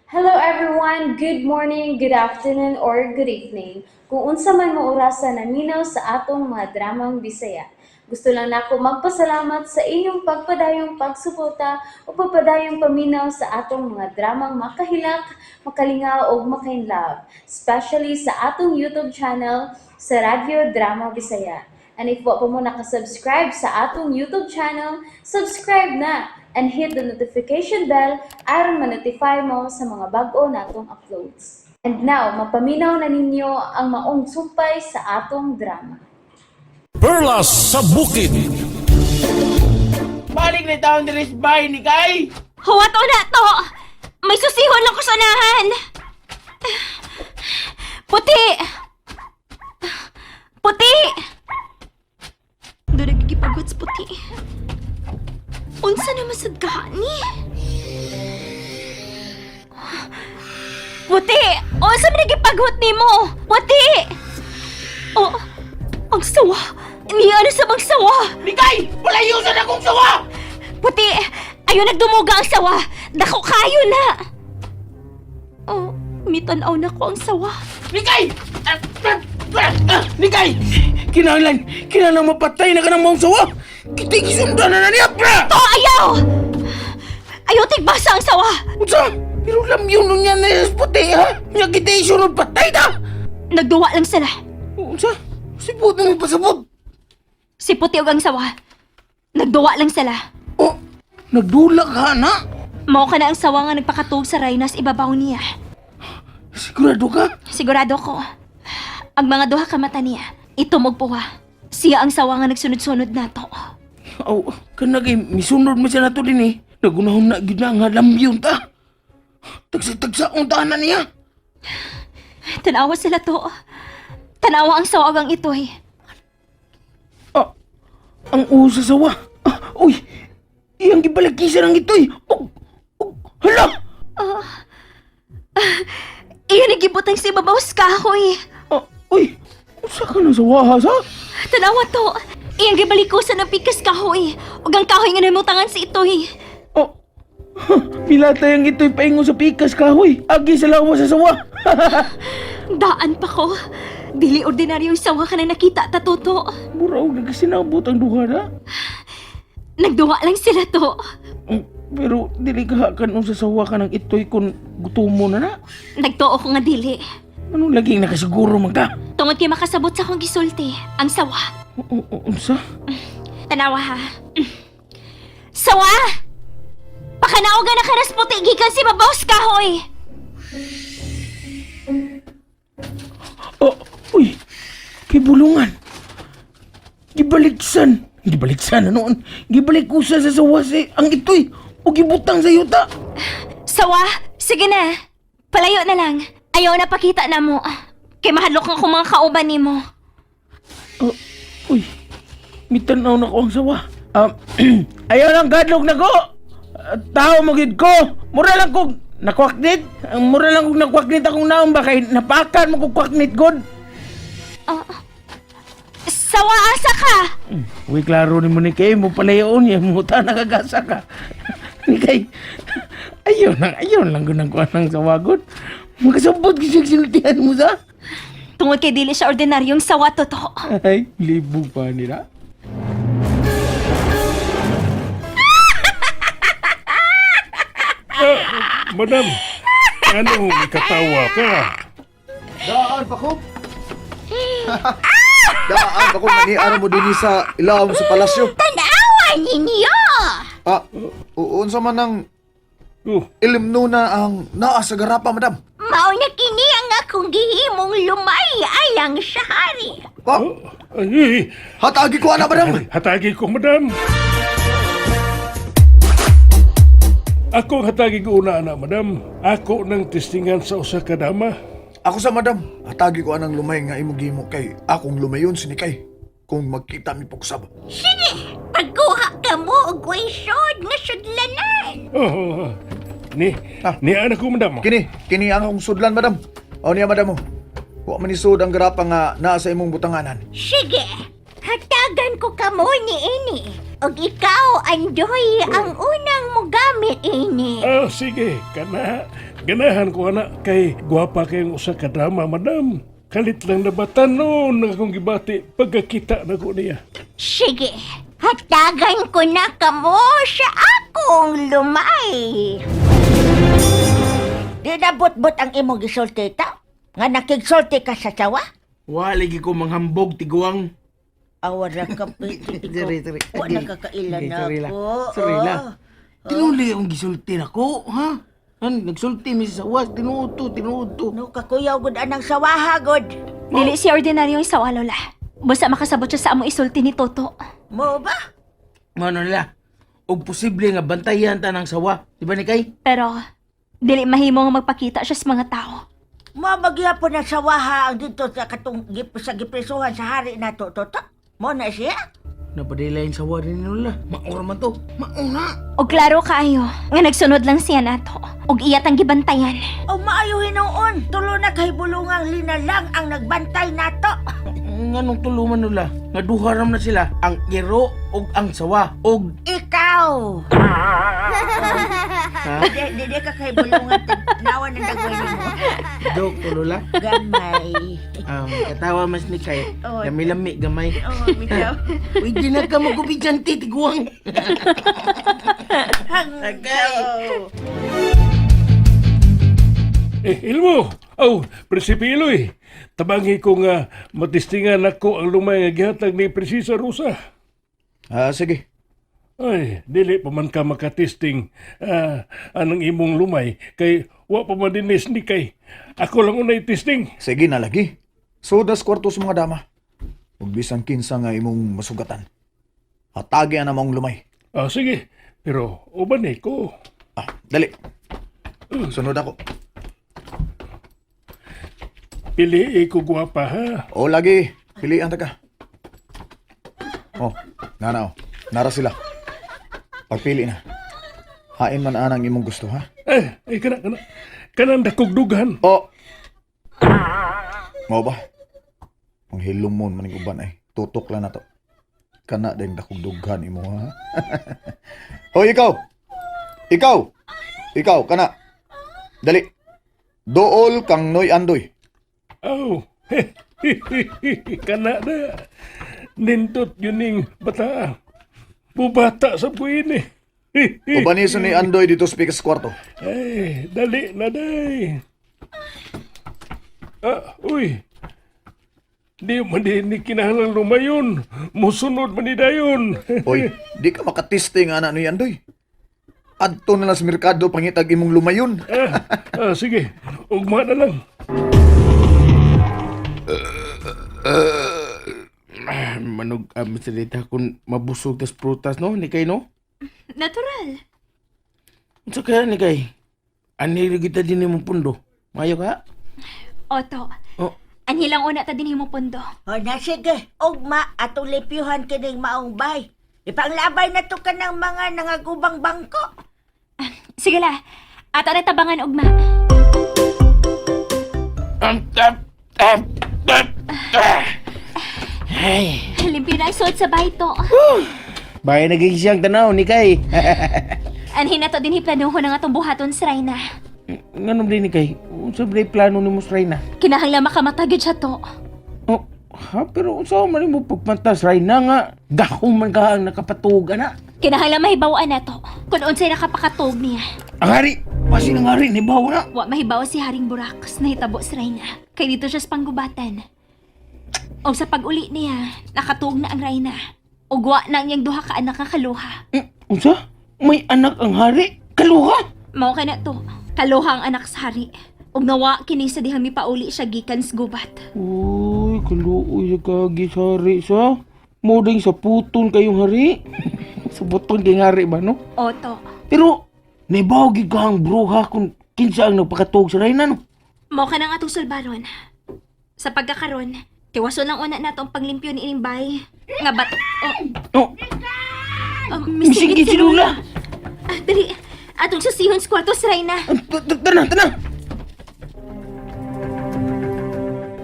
Hello everyone! Good morning, good afternoon, or good evening. Kung unsa man mo orasa naminaw sa atong mga dramang Bisaya. Gusto lang nako magpasalamat sa inyong pagpadayong pagsuporta o pagpadayong paminaw sa atong mga dramang makahilak, makalingaw ug makainlove, especially sa atong YouTube channel sa Radyo Drama Bisaya. And if wa pa mo nakasubscribe sa atong YouTube channel, subscribe na and hit the notification bell aron ma-notify mo sa mga bag-o natong uploads. And now, mapaminaw na ninyo ang maong sumpay sa atong drama. Perlas sa Bukid. Balik na taon diri sa bahay ni Kay! Huwat o na to! May susihon lang ko sa unahan! Puti! Puti! Doon nagkikipagwat sa puti. Unsa naman sad ka, ni? Puti! Unsa man nagipagwat nimo? Puti! Oh, ang sawa! Ni ano sa bang sawa? Ni Kay! Wala yusan akong sawa! Puti! Ayo nagdumuga ang sawa! Dako kayo na! Oh, mitanaw na ko ang sawa. Ni Kay! Ah, ah, ah, ah, Ni Kay! Kinahanglan, kinahanglan mapatay na ka ng maong sawa! Kita gisundan na na niya, pra! To, ayaw! Ayaw tigbasa ang sawa! Unsa? Pero lamyon nun niya na puti, ha? Nga kita isunod patay ta! Nagduwa lang sila. Unsa? Sipot na may pasabot! Si Puti ug ang sawa. Nagduwa lang sila. Oh, nagdula ka na? Mao ka na ang sawa nga nagpakatug sa Reynas ibabaw niya. Sigurado ka? Sigurado ko. Ang mga duha ka mata niya, itumog puwa. Siya ang sawa nga nagsunod-sunod nato. Aw, kanagay, misunod mo siya nato din eh. Nagunahon na gid na nga lamyon ta. Tagsa-tagsa ang tahanan niya. Tanawa sila to. Tanawa ang sawa ug ang itoy. Ah, ang usa sawa. Ah, uy, iyang gibalakisan ang itoy. Og, og, hala! Iyan ang gibutang si ibabaw sa kahoy. Ah, uy, usa ka na sawa ha, sa? Tanawa to. Iyang gibalikusan ang pikas kahoy. Ug ang kahoy nga namutangan si itoy. Oh, huh, milatay ang ito'y paingon sa pikas kahoy. Agi sa lawa sa sawa. Daan pa ko. Dili ordinaryong sawa ka na nakita tatuto. Mura og nagsinabot ang duha na. Nagduwa lang sila to. Pero dili ka kan unsa sawa ka ng ito'y kung gutumo na na. Nagtuo ko nga dili. Anong laging nakasiguro man ka? Tungod kay makasabot sa akong gisulti, ang sawa. Unsa? Tanawa ha. Sawa! Pakanaogan na karas puti gikan si babaw sa kahoy. Oh, uy, kay bulungan. Gibaliksan. Gibaliksan na noon. Gibalikusan sa sawa si ang ito'y o gibutang sa yuta. Sawa, sige na. Palayo na lang. Ayaw na pakita na mo. Kay mahadlok ang akong mga kauban nimo. Oh, uy, mitanaw na ko ang sawa. Ayaw lang gadlog na ko. Ah, tao magid ko. Mura lang kog nakwaknit. Ang mura lang kog nakwaknit akong naon ba kay napakan mo kog kwaknit god. Sawa, asa ka! Uy, klaro ni mo ni Kay, mo palayon niya, mo ta nakagasa ka. Ni Kay, ayaw lang gunang kuha ng sawagod. Makasabot kasi siltihan mo sa. Tungod kay dili siya ordinaryong sawa totoo. Ay, libog pa nila. Madam, anong katawa ka? Daan pa ko. Daan pa ko maniara mo dinhi sa ilawom sa palasyo. Tanawa ninyo! Ah, unsa man ang Oh, ilimno na ang naa sa garapa, madam. Mao na kini ang akong gihimong lumay alang sa hari. Ah, ay, hatagi ko ana, madam. hatagi ko, madam. Ako ang hatagi ko una, ana, madam. Ako nang testingan sa usa ka dama. Ako sa madam, hatagi ko anang lumay nga imong gihimo kay akong lumayon sinikay kung magkita mi puksab. Sige, pagkuha ka mo og waysod nga sudlanan. Oh, ni, Ah. ni anak ko, madam. Kini, kini ang akong sudlan, madam. O niya, madam. oh. Wa man isud ang garapa nga naa sa imong butanganan. Sige, hatagan ko kamo ni ini. Og ikaw, Andoy, ang unang mogamit ini. Oh, sige, kana. Ganahan ko ana kay gwapa kayong usa ka dama, madam. Kalit lang na batanon na akong gibati pagkakita na ko niya. Sige, hatagan ko na kamo sa akong lumay. Di na butbut ang imong gisulti ta? Nga nakigsulti ka sa sawa? Wala lagi ko manghambog tiguang. Awara ka piti Sorry, sorry. Wa nakakailan Okay, na sorry lang. ako. Sorry lang. Oh. Tinuli akong gisulti nako, ha? Han, nagsulti mi sa sawas, tinuod to, tinuod to. No, kakuyaw gud anang sawaha gud. Dili siya ordinaryong sawa, Lola. Basta makasabot siya sa among isulti ni Toto. Mo ba? Mano nila, og posible nga bantayan ta ng sawa, di ba ni kay? Pero, dili mahimo nga magpakita siya sa mga tao. Mo magyapon ang sawaha ang dito sa katong gip, sa gipresuhan sa hari nato toto. Mo na siya? Napadila yung sawa rin nila. Maura man to, mauna. Og klaro kaayo nga nagsunod lang siya nato. Og iya tang gibantayan. O maayo hinuon, tulo na kay bulungang lina lang ang nagbantay nato. Nganong tuluman nila? Nga duha ram na sila, ang iro og ang sawa og Ikaw. Ha? Di, di, di ka kay bulungan nawa ng dagway nimo. Joke to lola. Gamay. Katawa mas ni kay. Oo. Lami-lami gamay. Oh, bitaw. Uy, di na ka magkubidyante, tiguang. Hanggaw. Eh, Ilmo! Aw, Prinsipe Iloy! Tabangi ko nga matistingan ako ang lumay nga gihatag ni Prinsesa Rosa. Ah, sige. Ay, dili pa man ka makatesting anang imong lumay kay wa pa man dinis ni kay. Ako lang unay testing. Sige na lagi. Sodas kwarto sa mga dama. Ug bisan kinsa nga imong masugatan. Hatagi ang among lumay. Ah, sige. Pero uban eh ko. Ah, dali. Sunod ako. Pili ko gwapa ha. O lagi, pilian ta ka. Oh, nana oh. Nara sila. Pagpili na. Hain man anang imong gusto ha. Eh, ay kana kana. Kanang dakog dughan. Oh. Mao ba? Ang hilumon man ning uban ay. Tutok lang na to. Kana dayong dakog dughan imo ha. Hoy ikaw. Ikaw. Ikaw kana. Dali. Dool kang Noy Andoy. Aw. Kana na. Nindot yun ning bata. Bubata sa buwin eh. Ubanison ni Andoy dito sa pikas kwarto. Ay, dali na day. Ah, uy. Di man di ni kinahanglang lumayon. Musunod man ni dayon. Hoy, di ka makatiste nga anak ni Andoy. Adto na lang sa merkado pangitag imong lumayon. Ah, sige. Ugma na lang. Manog, salita kung mabusog tas prutas, no? Ni kay, no? Natural. Unsa kaya ni kay? Anhi kita din imong pundo. Mayo ka? Oto, Oh, anhi lang una ta din himo pundo. O na sige, ugma atong lipyuhan kining maong bay. Ipanglabay na to kanang mga nangagubang bangko. Sige la, ato na tabangan ugma. tap, tap, tap, ah. Ay. Limpyo na ang suot sa bay to. Bay naging siyang tanaw ni kay. Anhi na to din hiplanuhon ang atong buhaton sa Reyna. Nganong din ni kay? Unsa ba plano nimo sa Reyna? Kinahanglan makamata gyud siya to. Oh, ha pero unsa man nimo pagpantas Reyna nga gahom man ka ang nakapatuga na. Kinahanglan mahibaw-an na to kung unsay nakapakatug niya. Ang hari, pasin ang hari ni bawo na. Wa mahibaw si Haring Burax na hitabo sa Reyna. Kay dito siya sa panggubatan. Og sa pag-uli niya, nakatuog na ang Reyna. Og wa na ang iyang duha ka anak nga kaluha. Unsa? May anak ang hari? Kaluha? Mao kay na to. Kaluha ang anak sa hari. Og nawa kini sa dihang mipauli siya gikan sa gubat. Uy, kaluoy sa kagi sa hari sa. Modeng sa puton kayong hari. Sa buton kayong hari ba no? Oto, Pero naibaw gid ka ang bruha kung kinsa ang nagpakatuog sa Reyna no. mao ka nang atong sulbaron. Sa pagkakaron, tiwason lang una nato ang panglimpyo ni ining bay. Nga bat... Oh, Oh, oh, misigit si Lula. Ah, dali, atong susihon sa kwarto sa Reyna. Tana, tana.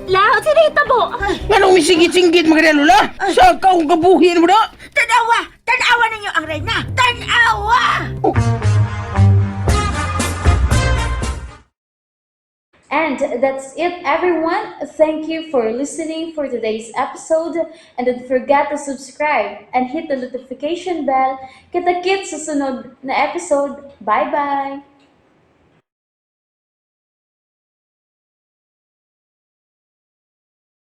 La, unsa na hitabo? Nganong misigit-singgit mga Lola? Sa kaong kabuhin mo na? Tanawa! Tanawa ninyo ang reyna! Tanawa! Oh, And that's it, everyone. Thank you for listening for today's episode. And don't forget to subscribe and hit the notification bell. Kita-kits sa sunod na episode. Bye-bye!